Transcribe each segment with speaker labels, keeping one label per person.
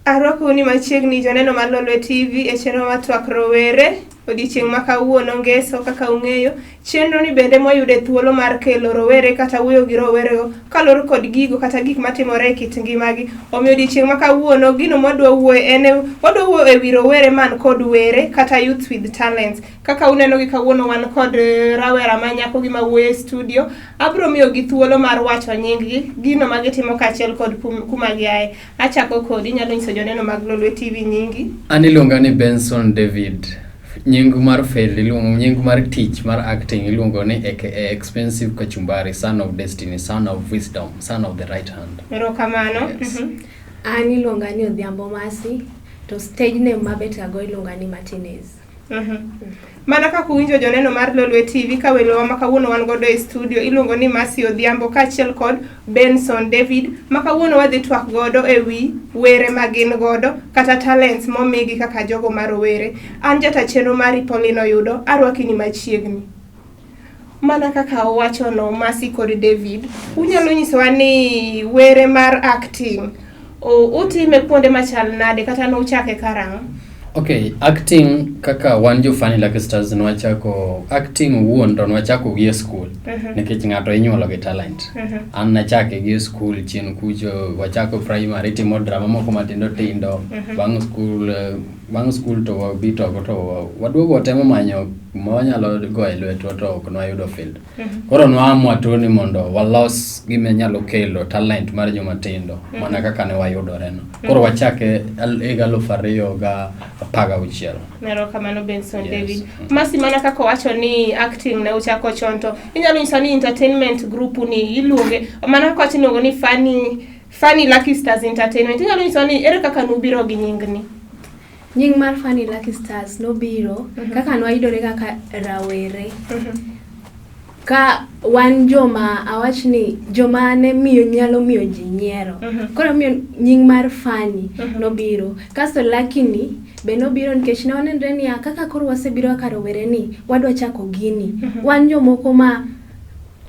Speaker 1: Arwakou ni machiegni joneno mar Lolwe TV e chenro mar twak rowere odiechieng' ma kawuono ngeso kaka ung'eyo. Chenro ni bende mwayude thuolo mar kelo rowere kata wuoyo gi rowerego kaluwore kod gigo kata gik matimore e kit ngimagi. Omiyo odiechieng' ma kawuono gino mwadwa wuoye en wadwa wuoyo e wi rowere man kod were kata youth with talents. Kaka uneno gi kawuono wan kod rawera ma nyako gi ma wuoyo e studio. Abro miyogi thuolo mar wacho nying gi, gino ma gitimo kaachiel kod kuma giaye. Achako kodi, inyalo nyiso joneno mag Lolwe TV nyingi.
Speaker 2: An iluonga ni Benson David. Nying mar fail iluongo nying mar tich mar acting iluongo ni aka Expensive Kachumbari, son of destiny, son of wisdom, son of the right hand.
Speaker 1: Erokamano.
Speaker 2: Yes.
Speaker 3: An iluonga ni Odhiambo Masi, to stage name mabet gago iluonga ni Martinez.
Speaker 1: Mana kaka uwinjo joneno mar Lolwe TV ka welowa ma kawuono wan godo e studio iluongo ni Mercy Odhiambo kaachiel kod Benson David ma kawuono wadhi twak godo e wi were ma gin godo kata talents momigi kaka jogo ma rowere. An jata chenro mari Pauline Oyudo, arwaki ni machiegni. Mana kaka owachono Mercy kod David, unyalo nyisowa ni were mar acting utime kuonde machal nade kata nuchake karang'o?
Speaker 2: Okay, acting kaka wan jo Funny Lucky Stars nwachako acting owuon to nwachako gi e school nikech ng'ato inyuolo gi talent. An nachake gi e school chien kucho wachako primary timo drama moko matindo tindo. Bang' school bang' school to wabit oko to waduogo watemo manyo ma wanyalo goyo e lwetwa to ok nwayudo field. Koro nwaamua tu ni mondo walos gima nyalo kelo talent mar joma tindo mana kaka ne wayudore no. Koro wachake higa 2016.
Speaker 1: Erokamano Benson David. Mercy, mana kaka owacho ni acting ne uchako chon to inyalo nyisa ni entertainment group ni iluonge mana kaka wacho iluongo ni Funny Lucky Stars Entertainment. Inyalo nyisa ni ere kaka nubiro gi nying ni?
Speaker 3: Nying mar Funny Lucky Stars nobiro kaka nwayudore kaka rawere. Ka wan joma awach ni joma ne miyo nyalo miyo ji nyiero. Koro miyo nying mar Funny nobiro. Kasto Lucky ni be nobiro nikech ne wanenre niya kaka koro wasebiro kaka rowere ni wadwa chako gini. Wan jomoko ma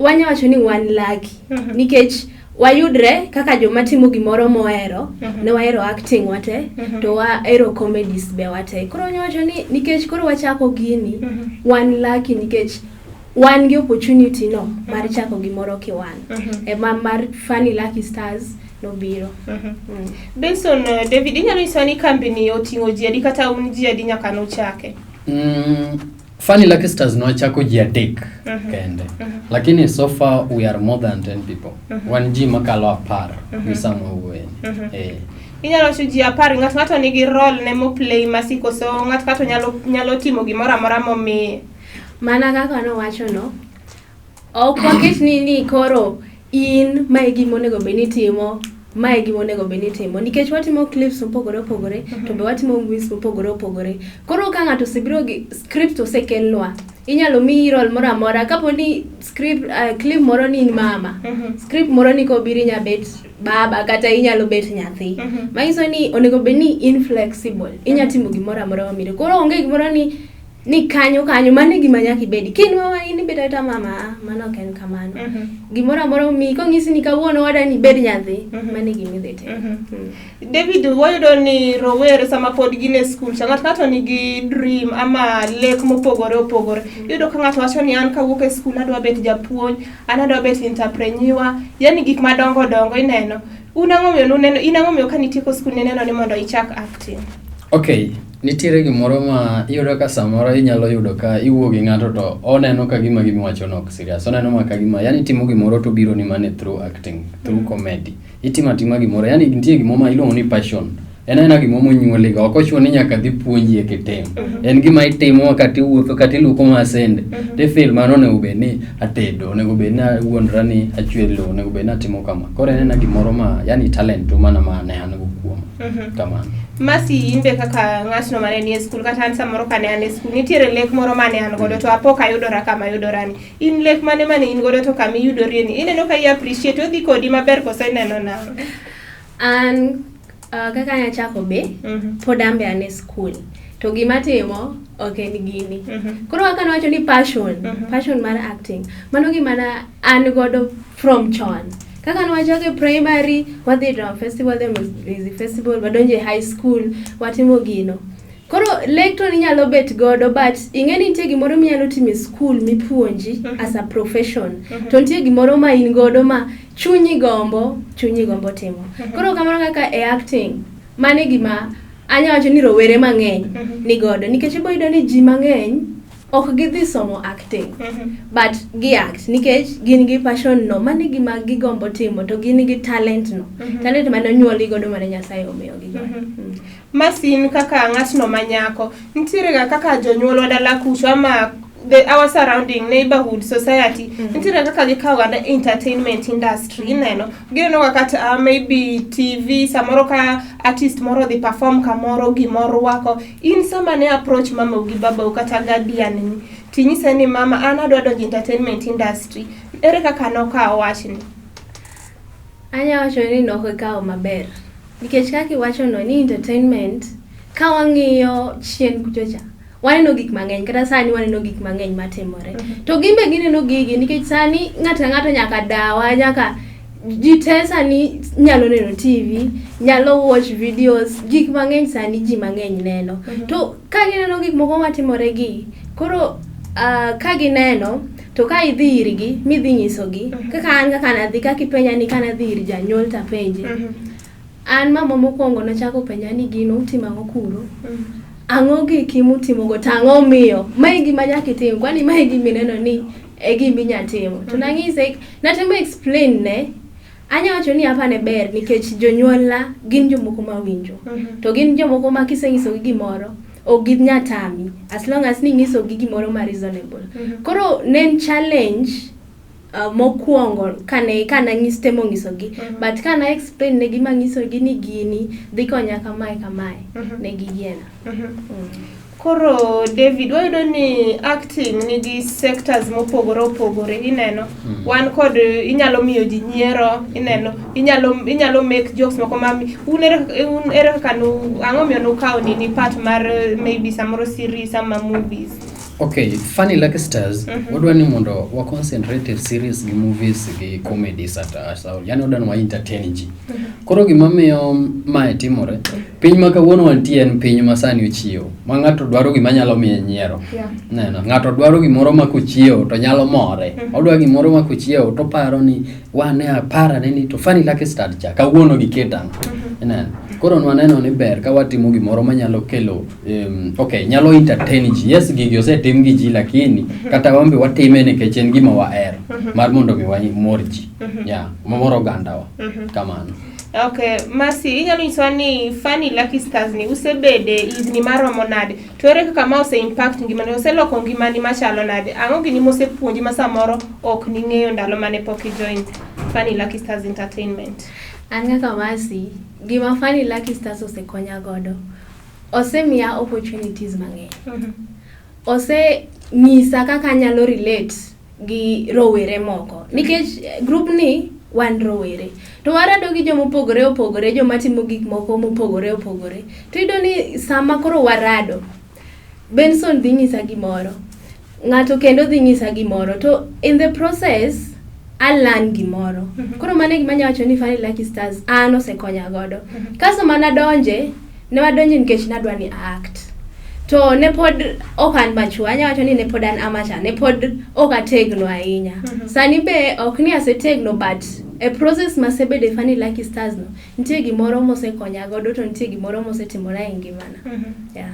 Speaker 3: wanya wacho ni wan lucky nikech wayudre kaka joma timo gimoro mohero. Ne wahero acting wate to wahero comedies be wate. Koro wanya wacho ni nikech koro wachako gini wan lucky nikech wan gi opportunity no mar chako gimoro kiwan. Ema mar Funny Lucky Stars nobiro.
Speaker 1: Benson David, inyalo nyisowa ni kambi ni oting'o ji adi kata un ji adi nyaka nuchake?
Speaker 2: Funny Lucky Stars nwachako ji adek kende. Lakini so far we are more than 10 people. Wan ji makalo 10 gi sama wuoye.
Speaker 1: Inyalo wacho ji 10, ng'ato ng'ato nigi role ne moplay Mercy koso ng'ato ng'ato nyalo timo gimoro amora momiye?
Speaker 3: Mana kaka nowacho no, ok waket ni koro in mae gima onego bed ni itimo, mae gima onego bed ni itimo nikech watimo clips mopogore opogore to be watimo movies mopogore opogore. Koro ka ng'ato osebiro gi script osekelnwa, inyalo miyi role moro amora kapo ni script clip moro ni in mama, script moro ni kobiro inya bet baba kata inyalo bet nyathi. Manyiso ni onego bed ni in flexible, inya timo gimoro amora mamire. Koro onge gimoro ni kanyo kanyo mano e gima nyaka ibedi. Kin mama in ibet abeta mama, mano ok en kamano. Gimoro amora omiyi konyisi ni kawuono wadwa ni ibed nyathi, mano e gima idhi timo.
Speaker 1: David, wayudo ni rowere sama pod gin e skul cha ng'ato ng'ato nigi dream ama lek mopogore opogore. Iyudo ka ng'ato wacho ni an kawuok e skul adwa bet japuonj, an adwa bet entrepreneur, yani gik madongo dongo ineno. Un ang'o miyo nuneno, in ang'o miyo kanitieko skul nineno ni mondo ichak acting?
Speaker 2: Okay, nitiere gimoro ma iyudo ka samoro inyalo yudo ka iwuo gi ng'ato to oneno ka gima gimiwacho no ok serious. Oneno ma ka gima yani itimo gimoro to obiro ni mane through acting, through comedy. Itimo atima gimoro, yani nitie gimoro ma iluongo ni passion. En aena gimoro monyuoli go, ok ochuno ni nyaka dhi puonji eka itim. En gima itimo kata iwuotho kata iluoko masende. To ifeel mano onego bed ni atedo, onego bed ni awuondra ni achwe lowo, onego bed ni atimo kama. Koro en aena gimoro ma yani talent tu mana ma ne an go kuoma. Kamano.
Speaker 1: Mercy, in be kaka ng'atno mane nie skul kata an samoro kane an e skul nitiere lek moro mane an godo to apo kayudora kama ayudora ni. In lek mane mane in godo to kama iyudorie ni ineno ka i appreciate odhi kodi maber koso ineno nang'o?
Speaker 3: An kaka nachako be pod an be an e skul to gima timo ok en gini. Koro kaka nawacho ni passion, passion mar acting mano gima na an godo from chon. Kaka ne wachako e primary, wadhi e drama festival, wadhi e music festival, wadonjo e high school, watimo gino. Koro lek to ninyalo bet godo but ing'e ni nitie gimoro minyalo timo e school mipuonji as a profession. To nitie gimoro ma in godo ma chunyi gombo, chunyi gombo timo. Koro kamano kaka e acting, mano e gima anya wacho ni rowere mang'eny ni godo nikech ibo yudo ni ji mang'eny ok gidhi somo acting but gi act nikech gin gi passion no mano e gima gigombo timo to gin gi talent no talent mane onyuolgi godo mane Nyasaye omiyogi godo.
Speaker 1: Masin kaka ng'atno ma nyako nitiere ga kaka jonyuolwa dala kucho ama our surrounding neighborhood society nitiere kaka gikawo ga entertainment industry ineno gineno ga kata maybe TV samoro ka artist moro odhi perform kamoro gimoro rwako in sama ne approach mamau gi babau kata guardian ni tinyise ni mama an adwa donjo entertainment industry ere kaka nokawo wachni?
Speaker 3: Anya wacho ni nok okawo maber nikech kaka iwacho no ni entertainment ka wang'iyo chien kucho cha waneno gik mang'eny kata sani waneno gik mang'eny matimore to gin be gineno gigi nikech sani ng'ato ka ng'ato nyaka dawa nyaka ji te sani nyalo neno TV nyalo watch videos gik mang'eny sani ji mang'eny neno to ka gineno gik moko matimore gi koro ka gineno to ka idhi irgi midhi nyisogi kaka an kaka nadhi kaka ipenja ni kanadhi ir janyuol tapenje an mama mokwongo nochako penja ni gino utimo ang'o kuro ang'o giki mutimogo to ang'o miyo mae gima nyaka itim kwani mae gima ineno ni e gima inya timo to nang'ise natemo explain ne anya wacho ni apa ne ber nikech jonyuolna gin jomoko mawinjo to gin jomoko ma kisenyisogi gimoro ok ginya tami as long as ni inyisogi gimoro ma reasonable koro ne en challenge mokwongo kane kananyis temo nyisogi but kana explain negi manyisogi ni gini dhi konya kamae kamae ne giyiena.
Speaker 1: Koro David, wayudo ni acting nigi sectors mopogore opogore, ineno. Wan kod inyalo miyo ji nyiero, ineno. Inyalo make jokes moko ma un ere kaka nu ang'o miyo nukawo nini part mar maybe samoro series ama movies?
Speaker 2: Okay, Funny Lucky Stars, wadwa ni mondo wa concentrate e series gi movies gi comedies at as a yani wadwa ni wa entertain ji. Koro gima miyo mae timore, piny ma kawuono wantie en piny ma sani ochiewo, ma ng'ato dwaro gima nyalo miye nyiero. Neno, ng'ato dwaro gimoro ma kochiewo to nyalo more. Odwaro gimoro ma kochiewo to paro ni wane aparane ni to Funny Lucky Star cha kawuono giketo ang'o. Ineno? Koro nwaneno ni ber ka watimo gimoro manyalo kelo okay, nyalo entertain ji. Yes, gigi osetim gi ji lakini kata wan be watime nikech en gima wahero mar mondo mi wamor ji. Yeah, mamor ogandawa. Kamano.
Speaker 1: Okay, Mercy, inyalo nyisowa ni Funny Lucky Stars ni usebede higni maromo nade? To ere kaka ma ose impact ngimani, oseloko ngimani machalo nade? Ang'o gini mosepuonji ma samoro ok ning'eyo ndalo mane pok i join Funny Lucky Stars Entertainment?
Speaker 3: An kaka Mercy, gima Funny Lucky Stars osekonya godo osemiya opportunities mang'eny. Osenyisa kaka anyalo relate gi rowere moko nikech group ni wan rowere to warado gi joma opogore opogore joma timo gik moko mopogore opogore to iyudo ni sama koro warado Benson dhi nyisa gimoro ng'ato kendo dhi nyisa gimoro to in the process a learn gimoro koro mano e gima anyalo wacho ni Funny Lucky Stars an osekonya godo kasto mana donje ne wadonje nikech nadwa ni act to ne pod ok an machua anya wacho ni ne pod an amateur ne pod ok ategno ahinya sani be ok ni asetegno but e process masebede Funny Lucky Stars no nitie gimoro mosekonya godo to nitie gimoro mosetimora e ngimana yeah.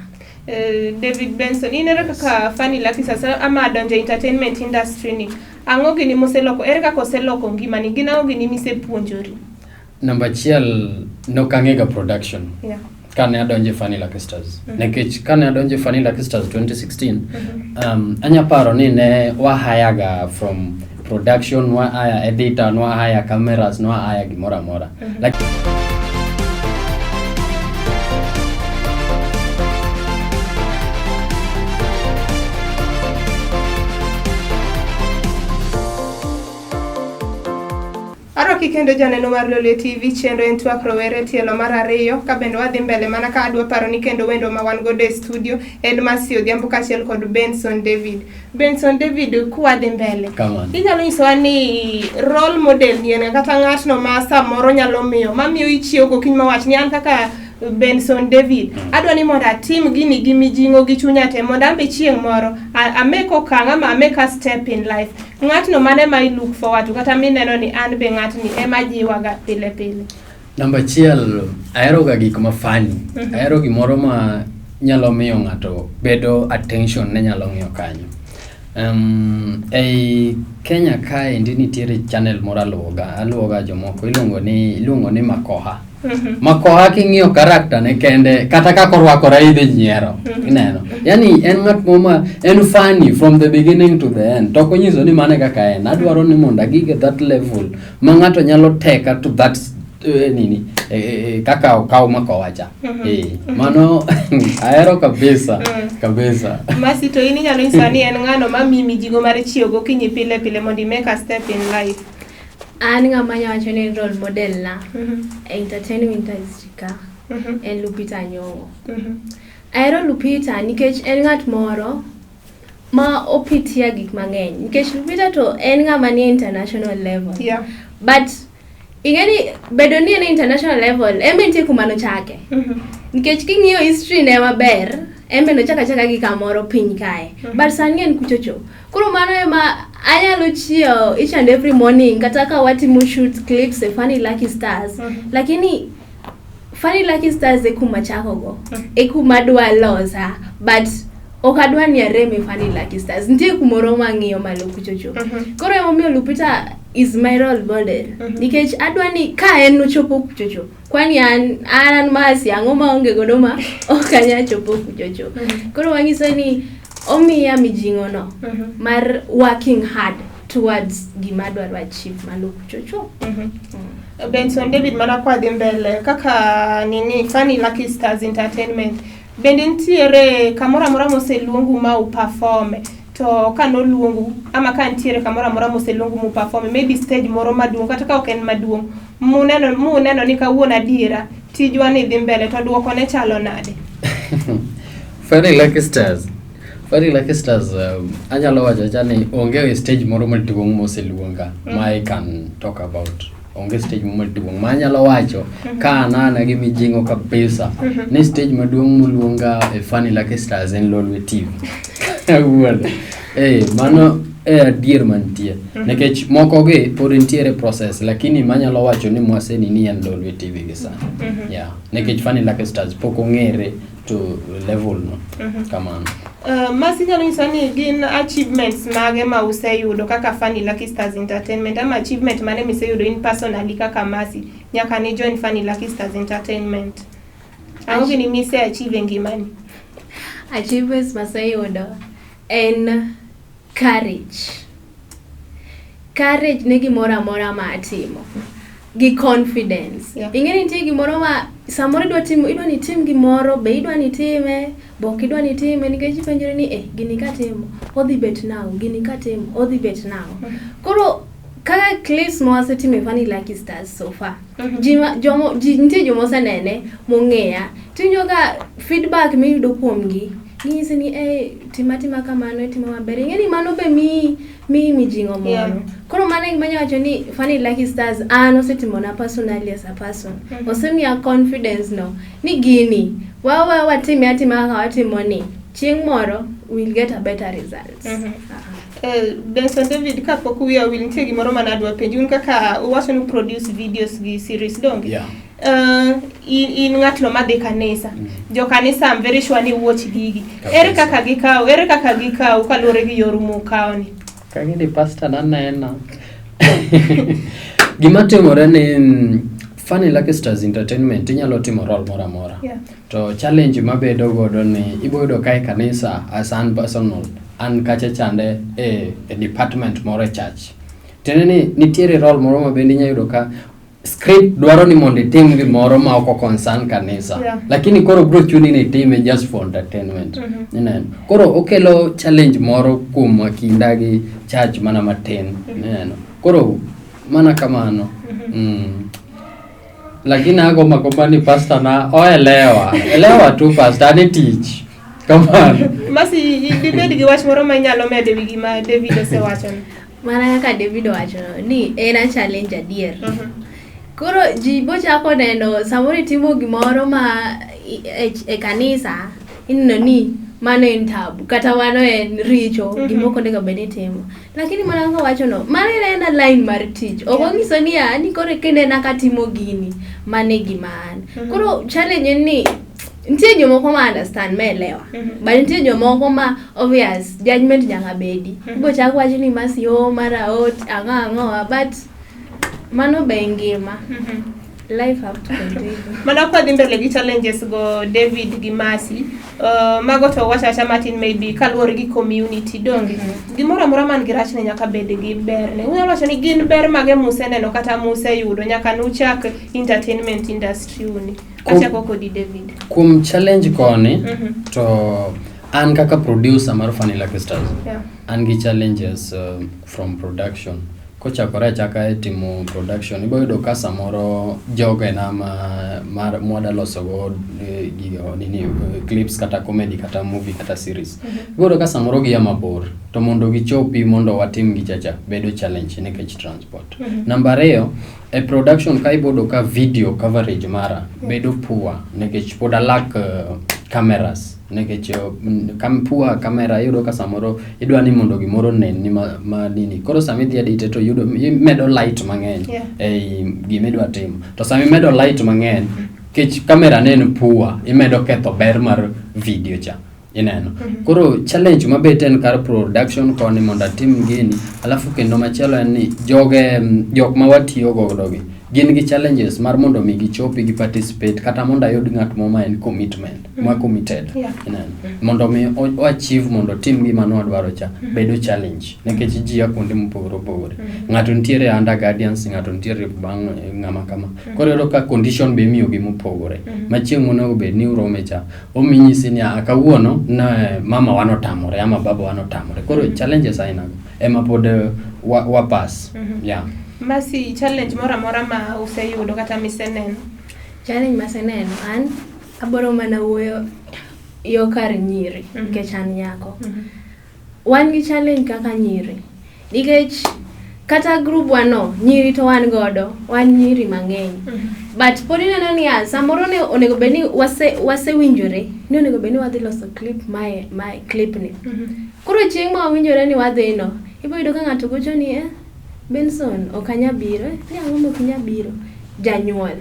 Speaker 1: David Benson, in ere kaka Funny Lucky Stars ama donjo entertainment industry ni ang'o gini moseloko ere kaka oseloko ngimani gin ang'o gini misepuonjori?
Speaker 2: Namba achiel nok ang'ega production kane adonjo e Funny Lucky Stars nikech kane adonjo e Funny Lucky Stars 2016 anya paro ni ne wahire ga from production nwa hire editor nwa hire cameras nwa hire gimoro amora like,
Speaker 1: Arwaki. Arwaki kendo janeno mar Lolwe TV, chenro en twak rowere tielo mar ariyo, ka bende wadhi mbele mana ka adwa paro ni kendo wendo ma wan godo e studio en Mercy Odhiambo kaachiel kod Benson David. Benson David, kwadhi mbele.
Speaker 2: Kamano.
Speaker 1: Inyalo nyisowa ni role model ni en kata ng'atno ma samoro nyalo miyo mamiyo ichiew gokinyi mawach ni an kaka Benson David adwa ni mondo atim gini gi mijing'o gi chunya te mondo an be chieng' moro a make okang' ama a make a step in life. Ng'atno mane ma i look forward to kata mineno ni an be ng'atni ema jiwaga pile pile.
Speaker 2: Namba achiel, ahero ga gik ma funny. Ahero gimoro ma nyalo miyo ng'ato bedo attention ne nyalo ng'iyo kanyo. Ei Kenya kaendi nitiere channel moro aluwoga, aluwoga jomoko iluongo ni Makoha. Makoha king'iyo character ne kende kata kaka orwakore idhi nyiero. Ineno. Yani en ng'at moro ma en funny from the beginning to the end. To ok onyiso ni mano e kaka en. Adwaro ni mondo agig e that level ma ng'ato nyalo teka to that nini kaka okaw Makoha cha. Mano ahero kabisa kabisa.
Speaker 1: Mercy, to in inyalo nyisowa ni en ng'ano mamiyi mijing'o mar chiew gokinyi pile pile mondo i make a step in life.
Speaker 3: An ng'ama anya wacho ni role model na e entertainment industry ka en Lupita Nyong'o. Ahero Lupita nikech en ng'at moro ma opitia gik mang'eny. Nikech Lupita to en ng'ama nie international level. But ing'e ni bedo ni en e international level, en be nitie kuma nochake. Nikech king'iyo history ne maber, en be nochako achaka gi kamoro piny kae. But sani en kuchocho. Koro mano ema anyalo chiewo each and every morning kata ka watimo shoot clips e Funny Lucky Stars. Lakini Funny Lucky Stars e kuma chakogo. E kuma adwa losa. But ok adwa ni arem e Funny Lucky Stars. Nitie kumoro mang'iyo malo kuchocho. Koro emomiyo Lupita is my role model. Nikech adwa ni ka en nochopo kuchocho. Kwani an Mercy ang'o maonge godo ma ok anyal chopo kuchocho. Koro wanyiso ni omiya mijing'o no mar working hard towards gima adwaro achieve malo kuchocho.
Speaker 1: Benson David, mana kwa dhi mbele kaka nini Funny Lucky Stars Entertainment bende nitiere kamoro amora moseluongu ma uperform to ka noluongu ama ka nitiere kamoro amora moseluongu mu perform maybe stage moro maduong' kata ka ok en maduong' muneno ni kawuono adiera tijwa ni dhi mbele to duoko ne chalo nade?
Speaker 2: Funny Lucky Stars. Funny Lucky Stars anyalo wacho acha ni onge stage moro maduong' moseluonga ma I can talk about. Onge stage moro maduong' ma anyalo wacho ka anana gi mijing'o kabisa ni stage maduong' moluonga e Funny Lucky Stars en Lolwe TV. Awuon. Mano e adier mantie. Nikech moko gi pod nitiere process lakini manyalo wacho ni mwaseni ni en Lolwe TV gi sani. Yeah. Nikech Funny Lucky Stars pok ong'ere to level no. Kamano.
Speaker 1: Mercy, nyalo nyisa ni gin achievements mage ma useyudo kaka Funny Lucky Stars Entertainment ama achievement mane miseyudo in personally kaka Mercy nyaka ni join Funny Lucky Stars Entertainment? Ang'o gini mise achieve e ngimani?
Speaker 3: Achievements maseyudo en courage. Courage ne gimoro amora ma atimo. Gi confidence. Ing'e ni nitie gimoro ma samoro idwa timo, idwa ni itim gimoro, be idwa ni itime, be ok idwa ni itime nikech ipenjori ni eh, gini katimo, odhi bet nang'o, gini katimo, odhi bet nang'o. Koro kaka clips ma wasetimo e Funny Lucky Stars so far, ji ma, jomo, ji, nitie joma osenene mong'eya, tiwinjo ka feedback miyudo kuomgi, ginyisi ni eh, tima tima kamano, itimo maber. Ing'e ni mano be miyi mijing'o moro. Koro mano e gima anyalo wacho ni Funny Lucky Stars an osetimona personally as a person. Osemiya confidence no ni gini wawe watime atima kaka watimo ni chieng' moro we'll get a better results.
Speaker 1: Benson David, kapok wiya owil nitie gimoro mane adwa penji un kaka uwacho ni produce videos gi series donge?
Speaker 2: Yeah.
Speaker 1: In ng'atno madhi kanisa. Jo kanisa I'm very sure ni watch gigi.
Speaker 2: Kabisa.
Speaker 1: Ere kaka gikaw, ere kaka gikaw kaluwore gi yor mukawo ni?
Speaker 2: Kagini pastor nanena. Gima timore ni Funny Lucky Stars Entertainment inyalo timo role moro amora. To challenge mabedo godo ni ibo yudo ka e kanisa as an personal an kacha chande e department moro e church. Tiende ni nitiere role moro ma bende inyalo yudo ka script dwaro ni mondo itim gimoro ma ok concern kanisa. Lakini koro bro chuni ni itime just for entertainment. Ineno. Koro okelo challenge moro kuom kinda gi church mana matin. Ineno. Koro mana kamano. Lakini agombo agomba ni pastor na oelewa. Elewa tu pastor ni tich. Kamano.
Speaker 1: Masi dibed gi wach moro ma inyalo medo e wi gima David osewachono.
Speaker 3: Mana kaka David owachono ni en a challenge adier. Koro ji bochako neno samoro itimo gimoro ma e kanisa ineno ni mano en tabu kata mano en richo gima ok onego bed ni itimo. Lakini mana kaka owachono mano en ena line mar tich. Ok onyiso ni ah, ni koro kinena katimo gini mano e gima an. Koro challenge en ni nitie jomoko ma understand ma elewa. But nitie jomoko ma obvious judgment nyaka bedi. Ibo chak wach ni Mercy o mara o ang'o ang'o but mano be ngima. Life have to continue.
Speaker 1: Mana kwa dhi mbele gi challenges go David gi Mercy, mago to wacho awacha matin maybe kaluwore gi community donge. Gimoro amora man gi rachne nyaka bed gi berne. Unyalo wacho ni gin ber mage museneno kata museyudo nyaka nuchak entertainment industry uni. Achako kodi David.
Speaker 2: Kuom challenge koni to an kaka producer mar Funny Lucky Stars an gi challenges from production. Kochakore achaka e timo production ibo yudo ka samoro jogena ma mar mwada loso go gigo nini clips kata comedy kata movie kata series. Ibo yudo ka samoro gia mabor to mondo gichopi mondo watim gichacha bedo challenge nikech transport. Namba ariyo, e production ka ibo yudo ka video coverage mara bedo poor nikech pod alak cameras nikech poor camera iyudo ka samoro idwa ni mondo gimoro onen ni ma nini koro sama idhi edit to yudo imedo light mang'eny ei gima idwa timo to sama imedo light mang'eny nikech camera ne en poor imedo ketho ber mar video cha ineno. Koro challenge mabet en kar production koni mondo atim gini alafu kendo machielo en ni joge jok ma watiyo godo gi gin gi challenges mar mondo mi gichopi gi participate kata mondo ayud ng'at mo ma en commitment ma committed ineno mondo mi o achieve mondo otim gima ne wadwaro cha bedo challenge nikech ji a kuonde mopogore opogore. Ng'ato nitiere under guardians, ng'ato nitiere bang' ng'ama kama. Koro iyudo ka condition be imiyogi mopogore. Ma chieng' monego bed ni urome cha ominyisi ni a kawuono ne mama wa notamore ama baba wa notamore. Koro challenges aina go ema pod wa pass. Yeah.
Speaker 1: Mercy, challenge moro amora ma useyudo kata miseneno?
Speaker 3: Challenge maseneno an aboro mana wuoyo yo kar nyiri nikech an nyako. Wan gi challenge kaka nyiri nikech kata group wa no nyiri to wan godo wan nyiri mang'eny but pod ineno niya samoro ne onego bed ni wasewinjore ni onego bed ni wadhi loso clip mae mae clip ni. Koro chieng' ma wawinjore ni wadhi no ibo yudo ka ng'ato gocho ni Benson ok anya biro ni ang'o ma ok inya biro janyuol.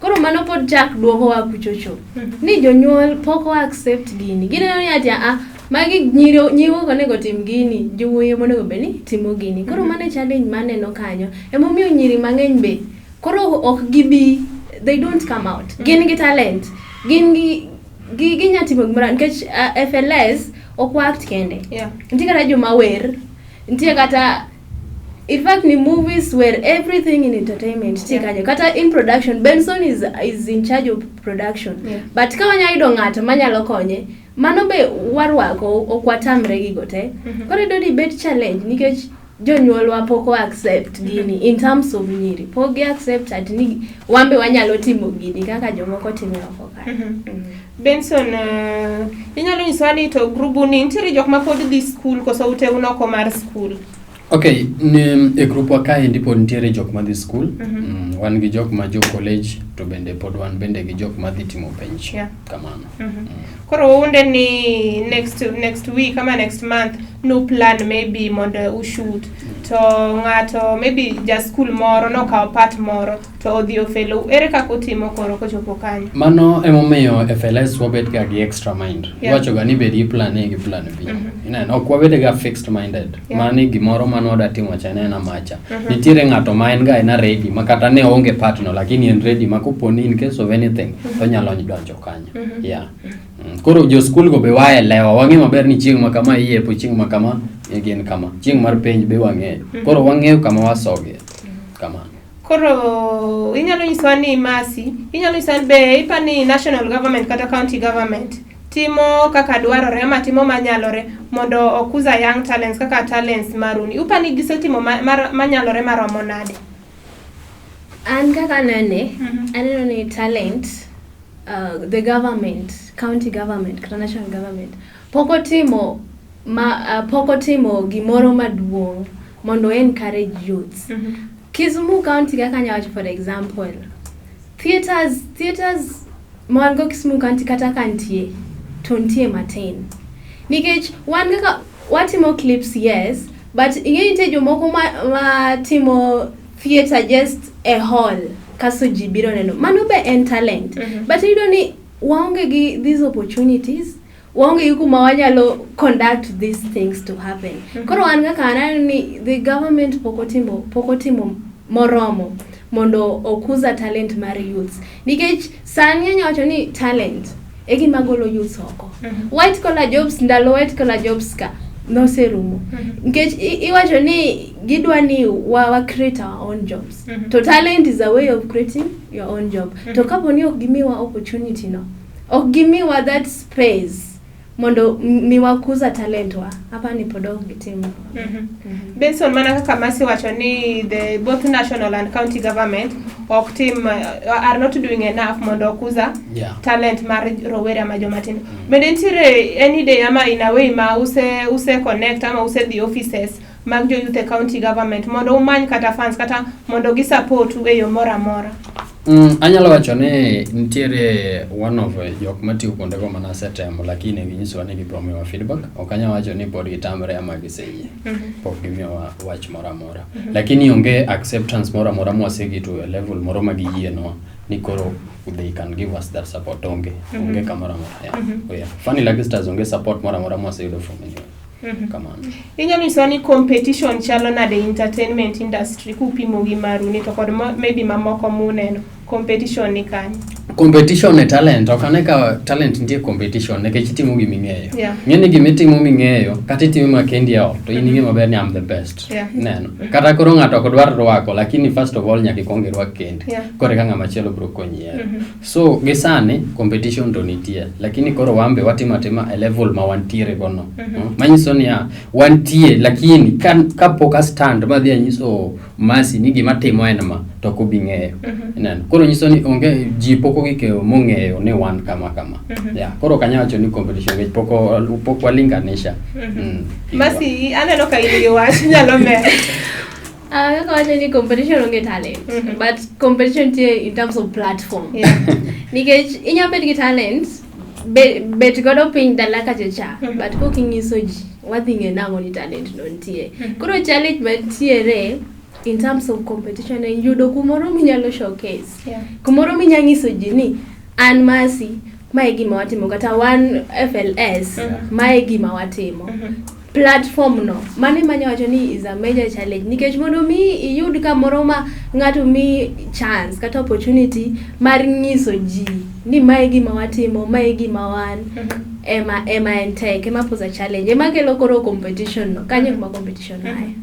Speaker 3: Koro mano pod chak duokowa kuchocho ni jonyuol pok o accept gini gineno ni ati a magi nyiri nyiri ok onego tim gini jowuoyi ema onego bed ni timo gini. Koro mano e challenge maneno kanyo emomiyo nyiri mang'eny be koro ok gibi they don't come out. Gin gi talent gin gi ginya timo gimoro nikech FLS ok wa act kende. Nitie kata joma wer nitie kata in fact ni movies were everything in entertainment nitie kanyo kata in production Benson is in charge of production. But ka wanya yudo ng'ato manyalo konye mano be warwako ok watamre gigo te. Koro iyudo ni bet challenge nikech jonyuolwa pok o accept gini in terms of nyiri pok gi accept ati ni wan be wanyalo timo gini kaka jomoko timo oko ka.
Speaker 1: Benson, inyalo nyisowa ni to grubu ni nitiere jok ma pod dhi skul koso ute un oko mar skul?
Speaker 2: Okay, e group wa kaendi pod nitiere jok madhi skul. Wan gi jok ma jo college to bende pod wan bende gi jok madhi timo penj. Kamano.
Speaker 1: Koro unde ni next week ama next month no plan maybe mondo ushoot to ng'ato maybe ja skul moro nokawo part moro to odhi ofelo ere kaka utimo koro kochopo kanyo?
Speaker 2: Mano emomiyo FLS wabet ga gi extra mind. Iwacho ga ni bed gi plan A gi plan B. Ineno ok wabed ga fixed minded. Mani gimoro mane wadwa timo cha en macha. Nitiere ng'ato ma en ga ena ready ma kata ne oonge part no lakini en ready ma kopo ni in case of anything to onyalo donjo kanyo. Yeah. Koro jo skul go be waelewa, wang'eyo maber ni chieng' ma kama iyepo, chieng' ma kama gin kama, chieng' mar penj be wang'eyo. Koro wang'eyo kama wasogie. Kamano.
Speaker 1: Koro inyalo nyisowa ni Mercy, inyalo nyisowa ni be ipa ni national government kata county government timo kaka dwarore ama timo manyalore mondo okuza young talents kaka talents maruni. Upa ni gisetimo manyalore maromo nade?
Speaker 3: An kaka anene, aneno ni talent, the government, county government kata national government pok otimo ma pok otimo gimoro maduong' mondo encourage youths. Kisumu County kaka anya wacho, for example, theaters ma wan go Kisumu County, kata ka nitie to nitie matin, nikech wan kaka watimo clips, yes, but ing'e nitie jomoko ma timo theatre just e hall kaso ji biro neno, mano be en talent. But iyudo ni waonge gi these opportunities, waonge gi kuma wanyalo conduct these things to happen. Koro an kaka aneno ni the government pok otimo moromo mondo okuza talent mar youths, nikech sani anya wacho ni talent e gima golo youths oko. White collar jobs, ndalo white collar jobs ka noserumo, nikech iwacho ni gidwa ni wa create our own jobs. To talent is a way of creating your own job. To kapo ni ok gimiwa opportunity no, ok gimiwa that space mondo miwakuza talent wa, hapa ni pod ok gitimo.
Speaker 1: Benson, mana kaka Masi wacho ni the both national and county government ok tim are not doing enough mondo okuza talent mar rowere ama joma tindo. Bende nitiere any day ama in a way ma use connect ama use dhi offices mag jo youth e county government mondo umany kata funds kata mondo gi support u e yo moro amora?
Speaker 2: Anyalo wacho ni nitiere one of jok matiyo kuondego manasetemo, lakini ginyisowa ni gibiro miyowa feedback. Ok anyal wacho ni pod gitamre ama giseyie. Pok gimiyowa wach moro amora. Lakini onge acceptance moro amora mwasegito e level moro ma giyienwa ni koro they can give us that support. Onge. Onge kamoro amora. Yeah. Oh, yeah. Funny Lucky Stars onge support moro amora mwaseyudo from anywhere. Kamano.
Speaker 1: Inyalo nyisowa ni competition chalo nade e entertainment industry kupimo gi maru ni to kod maybe mamoko muneno competition ni kanye?
Speaker 2: Competition e talent, ok ane ka talent nitie competition nikech itimo giming'eyo. Ng'e ni gimitimo ming'eyo, kata itime makendi e ot, to in ing'e maber ni I'm the best. Neno. Kata koro ng'ato ok dwar rwako, lakini first of all nyaka ikwong irwak kendi. Koro eka ng'ama chielo biro konyi hero. So gi sani competition to nitie, lakini koro wan be watimo atima e level ma wantiere go no. Manyiso niya, wantie lakini kapok a stand madhi anyiso Masi ni gima timo en ma, to ok obi ng'eyo. Ineno. Koro nyiso ni onge ji pok ogikeyo mong'eyo ni wan kama kama. Yeah. Koro ok anyal wacho ni competition nikech pok walinganisha.
Speaker 1: Masi, aneno ka in gi wach nyalo medo.
Speaker 3: Ah, kaka wacho ni competition onge talent, but competition nitie in terms of platform. Nikech inya bet gi talent, bet godo piny dala kacha cha, but kok ing'iso ji, wadhi ng'e nang'o ni talent no nitie. Koro challenge mantiere in terms of competition en yudo kumoro minyalo showcase. Kumoro minya nyiso ji ni an Masi, mae e gima watimo, kata wan FLS, mae e gima watimo. Platform no mano ema anya wacho ni is a major challenge, nikech mondo mi iyud kamoro ma ng'ato mi chance kata opportunity mar nyiso ji ni mae e gima watimo, mae e gima wan, ema en tek, ema pose a challenge, ema kelo koro competition no kanyo kuma competition aye.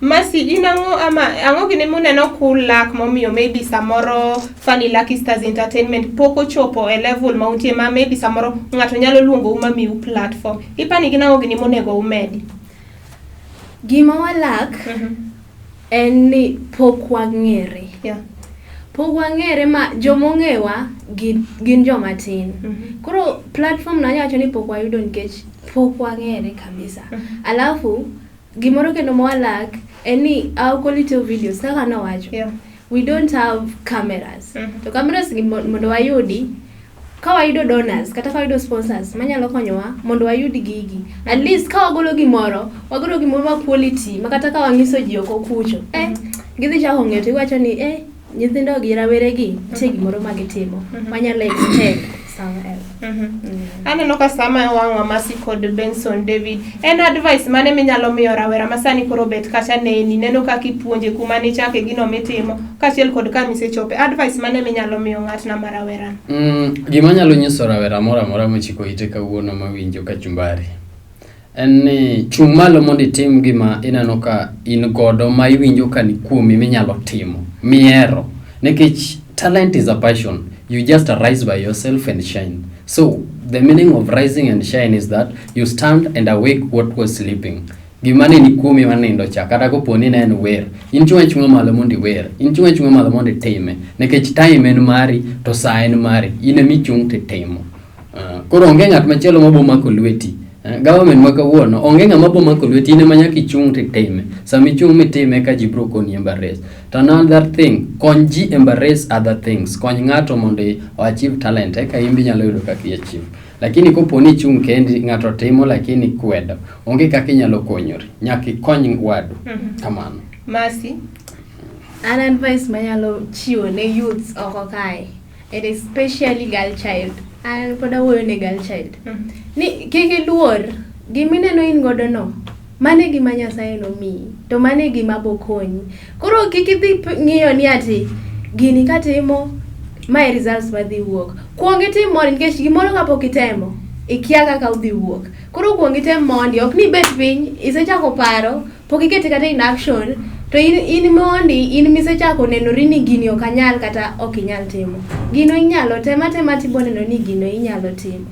Speaker 1: Masi, in ang'o ama ang'o gini muneno kulak momiyo maybe samoro Funny Lucky Stars Entertainment pok ochopo e level ma untie ma maybe samoro ng'ato nyalo luongou ma miu platform? Ipani gin ang'o gini monego umedi?
Speaker 3: Gima walak en ni pok wang'ere. Pok wang'ere ma jomong'ewa gin joma tin. Koro platform no anya wacho ni pok wayudo nikech pok wang'ere kabisa. Alafu gimoro kendo ma walak en ni our quality of videos, kaka nowacho, we don't have cameras. To cameras gi mondo wayudi, ka wayudo donors kata ka wayudo sponsors manyalo konyowa mondo wayud gigi, at least ka wagolo gimoro, wagolo gimoro ma quality ma kata ka wang'iso ji oko kucho, gidhi chako ng'eyo to iwacho ni nyithindo gi, rawere gi, nitie gimoro ma gitimo wanyalo extend somewhere else.
Speaker 1: Aneno ka sama wang'wa Masi kod Benson David, en advice mane minyalo miyo rawera ma sani koro bet kacha neni, neno kaka ipuonje kuma nichake gino mitimo, kaachiel kod kama isechope? Advice mane minyalo miyo ng'atna ma rawera?
Speaker 2: Gima anyalo nyiso rawera moro amora mochiko ite kawuono mawinjo kachumbari en ni chung' malo mondo itim gima ineno ka in godo ma iwinjo ka ni kuomi minyalo timo mihero, nikech talent is a passion. You just arise by yourself and shine. So the meaning of rising and shine is that you stand and awake what was sleeping. Gima ne ni kuomi manindo cha kata kopo ni ne en wer, in chung' achung'a malo mondo iwer, in chung' achung'a malo mondo itime, nikech time en mari to saa en mari, in ema ichung' titimo. Koro onge ng'at machielo mabo mako lweti. Government ma kawuono onge ng'ama bo mako lweti, in ema nyaka ichung' titime. Sama ichung' mitime ka ji bro koni embrace. To another thing, kony ji embrace other things. Kony ng'ato mondo o achieve talent eka in be inyalo yudo kaka i achieve. Lakini kopo ni ichung' kendi ng'ato timo lakini ikwedo, onge kaka inyalo konyori. Nyaka ikony wadu. Kamano.
Speaker 1: Mercy.
Speaker 3: An advice manyalo chiwo ne youths oko kae and especially girl child. An pod awuoyo ne girl child. Ni kik iluor gimineno in godo no. Mano e gima Nyasaye nomiyi to mano e gima bokonyi. Koro kik idhi ng'iyo ni ati gini katimo mae results madhi wuok. Kuong itim mondi nikech gimoro kapok itemo ikia kaka odhi wuok. Koro kuong item mondi ok ni ibet piny isechako paro pok ikete kata in action to in, in mondi in misechako nenori ni gini ok anyal kata ok inyal timo. Gino inyalo tem atema tibo neno ni gino inyalo timo.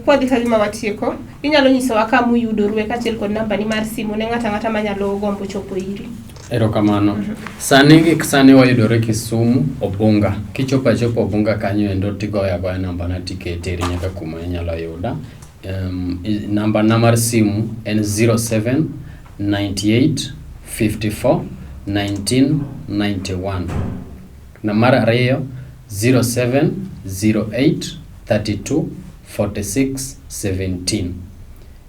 Speaker 1: Kwadhi ka gima watieko, inyalo nyisowa kama uyudorue kaachiel kod nambani mar simu ne ng'ato ang'ata manyalo gombo chopo iri.
Speaker 2: Erokamano. Sani gik sani wayudore Kisumu, Obunga. Kichopo achopa Obunga kanyo endo tigoyo agoya nambana tiketeri nyaka kuma inyalo yuda. Nambana mar simu en 07 98 54 19 91. Na mar ariyo 07 08 32 46 17.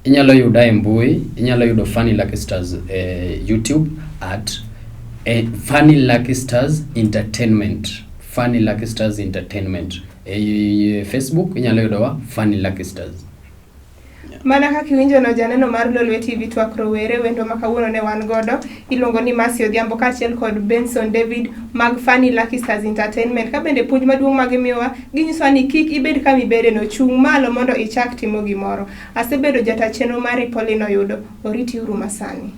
Speaker 2: Inyalo yuda e mbui, inyalo yudo Funny Lucky Stars e YouTube at Funny Lucky Stars Entertainment. Funny Lucky Stars Entertainment. E Facebook inyalo yudowa Funny Lucky Stars.
Speaker 1: Mana kaka iwinjo no janeno mar Lolwe TV twak rowere wendo ma kawuono ne wan godo iluongo ni Mercy Odhiambo kaachiel kod Benson David mag Funny Lucky Stars Entertainment. Ka bende puonj maduong' ma gimiyowa ginyisowa ni kik ibed kama ibedeno, chung' malo mondo ichak timo gimoro. Asebedo jata chenro mari Pauline Oyudo, oriti uru masani.